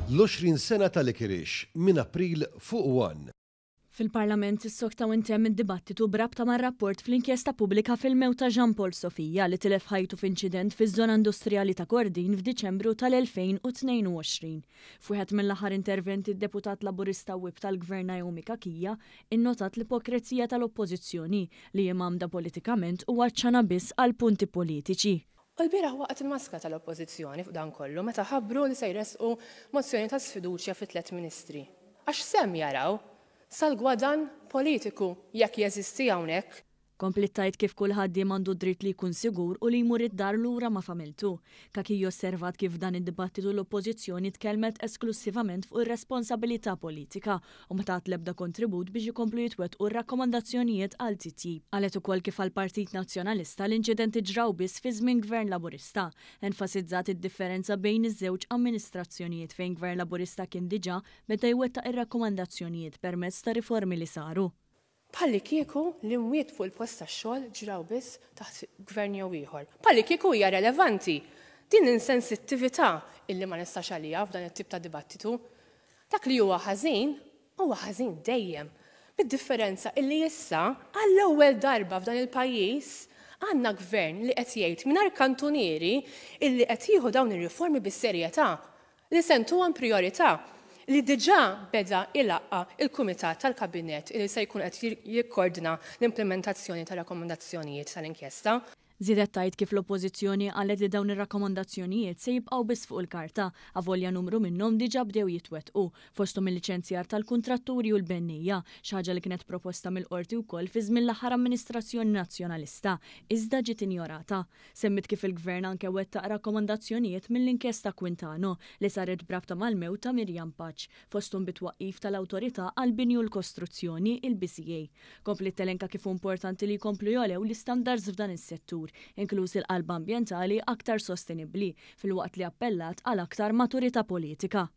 L-20 sena ta' Licorice minn April fuq One. Fil-Parlament issokta u ntemm id-dibattitu b'rabta mar-rapport fl-inkjesta pubblika fil-mewt ta' Jean Paul Sofia li tilef ħajtu f'inċident fiż-żona industrijali ta' Kordin f'Diċembru tal-2022. F'wieħed mill-aħħar interventi d-Deputat Laburista Whip tal-Gvern Naomi Cachia innotat l-ipokrezija tal-Oppożizzjoni li hi mgħammda politikament u għatxana biss għal punti politiċi. U lbieraħ waqgħet il-maskra tal-Oppożizzjoni fuq dan kollu meta ħabbru li se jressqu mozzjoni ta' sfiduċja fi tlett Ministri. Għax x'sehem jaraw sal-gwadann politiku jekk jeżisti hawnhekk? Kompliet tgħid kif kull ħaddiem għandu d-dritt li jkun sigur u li jmur id-dar lura ma' familtu. Cachia osservat kif f'dan id-dibattitu l-Oppożizzjoni tkellmet esklussivament fuq ir-responsabilità politika u ma tat l-ebda kontribut biex ikomplu jitwettqu r-rakkomandazzjonijiet għal titjib. Qalet ukoll kif għall-Partit Nazzjonalista l-inċidenti ġraw biss fi żmien Gvern Laburista. Enfasizzat id-differenza bejn iż-żewġ amministrazzjonijiet fejn Gvern Laburista kien diġà beda jwettaq ir-rakkomandazzjonijiet permezz ta' riformi li saru. Bħallikieku l-imwiet fuq il-post tax-xogħol ġraw biss taħt gvern jew ieħor. Bħallikieku hija relevanti din l-insensittività illi ma nistax għaliha f'dan it-tip ta' dibattitu. Dak li huwa ħażin, huwa ħażin dejjem. Bid-differenza illi issa, għall-ewwel darba f'dan il-pajjiż, għandna gvern li qed jgħid mingħajr kantunieri illi qed jieħu dawn ir-riformi bis-serjetà li se ntuhom prijorità, li diġà beda ilaqqa' il-Kumitat tal-Kabinett li se jkun qed jikkordna l-implimentazzjoni tar-rakkomandazzjonijiet tal-inkjesta. Żiedet tgħid kif l-Oppożizzjoni qalet li dawn ir-rakkomandazzjonijiet se jibqgħu biss fuq il-karta, avolja numru minnhom diġà bdew jitwettqu, fosthom il-liċenzjar tal-kuntratturi u l-bennejja, xi ħaġa li kienet proposta mill-Qorti wkoll fi żmien l-aħħar amministrazzjoni Nazzjonalista, iżda ġiet injorata. Semmiet kif il-Gvern anke wettaq rakkomandazzjonijiet mill-inkjesta Quintano li saret b'rabta mal-mewt ta' Miriam Pace, fosthom bit-twaqqif tal-Awtorità għall-Bini u l-Kostruzzjoni, il-BCA. Kompliet telenka kif hu importanti li jkomplu jogħlew l-istandards f'dan is-settur, inkluż il-qalba ambjentali aktar sostenibbli, filwaqt li appellat għal aktar maturità politika.